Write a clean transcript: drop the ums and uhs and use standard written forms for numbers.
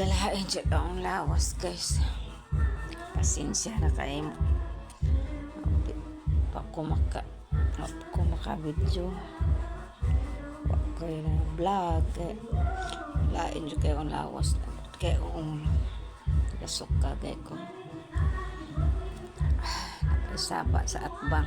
Kalain siya akong lawas, guys. Pasensya na kayo. Pa ko maka video. Wa ko na vlog. Lain jud kayo ang lawas. Kay ang lasok ka kay ko. Saba sa atbang.